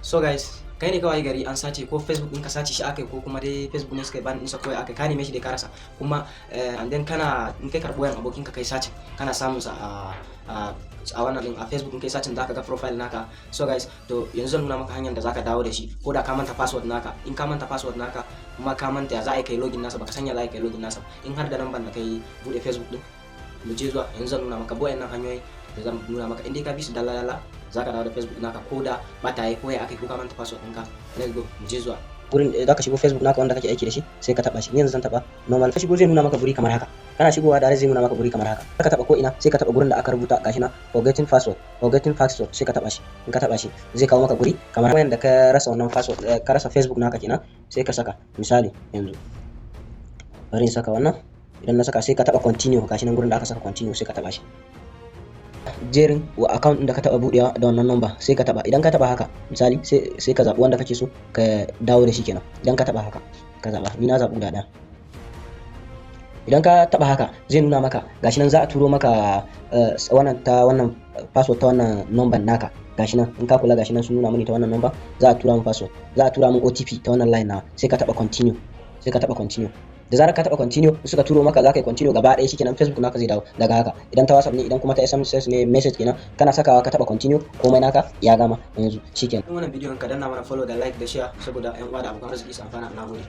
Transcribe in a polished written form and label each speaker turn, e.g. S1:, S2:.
S1: So guys, kai ne kawai gari an sace ko Facebook ɗin ka, sace shi akai, ko kuma dai Facebook ne suka yi ban ɗinsa kawai akai, ka neme shi dai ka rasa. Kuma and then kana in kai karɓo wayan abokin ka, kai searching, kana samun sa a wannan din a Facebook. In kai searching, zaka ga profile naka. So guys, to yanzu zan nuna maka hanyar da zaka dawo da shi ko da ka manta password naka. In ka manta password naka, kuma ka manta ya za a yi kai login nasa, baka sanya za a yi kai login nasa, in har da number da kai bude Facebook din. Mu je zuwa, yanzu zan nuna maka wayannan hanyoyi da zan nuna maka. In dai ka bi su dalla dalla, zaka dawo da Facebook naka ko da ba ta yi ko ya akai, ko ka manta password ɗinka. Let's go, mu je zuwa.
S2: Gurin da zaka shigo Facebook naka wanda kake aiki da shi, sai ka taba shi. Ni yanzu zan taba normal. Ka shigo, zai nuna maka guri kamar haka. Kana shigowa da zai nuna maka guri kamar haka. Ka taba ko ina, sai ka taba gurin da aka rubuta, gashi na, "Forgetting password", "Forgetting password", sai ka taba shi. In ka taba shi, zai kawo maka guri kamar wayan da ka rasa wannan password, ka rasa Facebook naka kenan. Sai ka saka, misali yanzu bari in saka wannan. Idan na saka, sai ka taba "Continue". Gashi nan gurin da aka saka "Continue", sai ka taba shi. Jerin wa account din da ka taba budewa da wannan number, sai ka taba. Idan ka taba haka, misali, sai ka zabi wanda kake so ka dawo da shi kenan. Idan ka taba haka, ka zaba, ni na zabi guda daya. Idan ka taba haka, zai nuna maka, gashi nan, za a turo maka wannan ta wannan password ta wannan number naka. Gashi nan, in ka kula, gashi nan sun nuna mini ta wannan number za a tura min password, za a tura min OTP ta wannan line na. Sai ka taba "Continue", sai ka taba "Continue". Da zarar ka taba "Continue", suka turo maka, za ka yi "Continue" gaba ɗaya, shikenan, Facebook naka zai dawo daga haka. Idan ta WhatsApp ne, idan kuma ta SMS ne, message kenan, kana sakawa ka taba "Continue", komai naka ya gama yanzu, shikenan.
S1: Wannan bidiyon, ka danna mana follow da like da share saboda yan uwa da abokan arziki su amfana. Nagode.